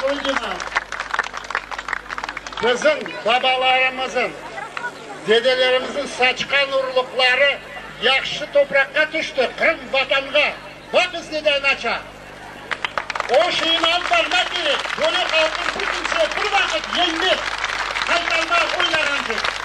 Sprudina, Bizim babalarımızın, dedelerimizin saçqan urluqları yahşı topraqqa tüşti, Qırım Vatanğa. Baqız neday naça. O şeyni alıp barmaq kerek, böyle halqnı bir kimse bir vaqıt yeñmez, qaytarmağa oylağance.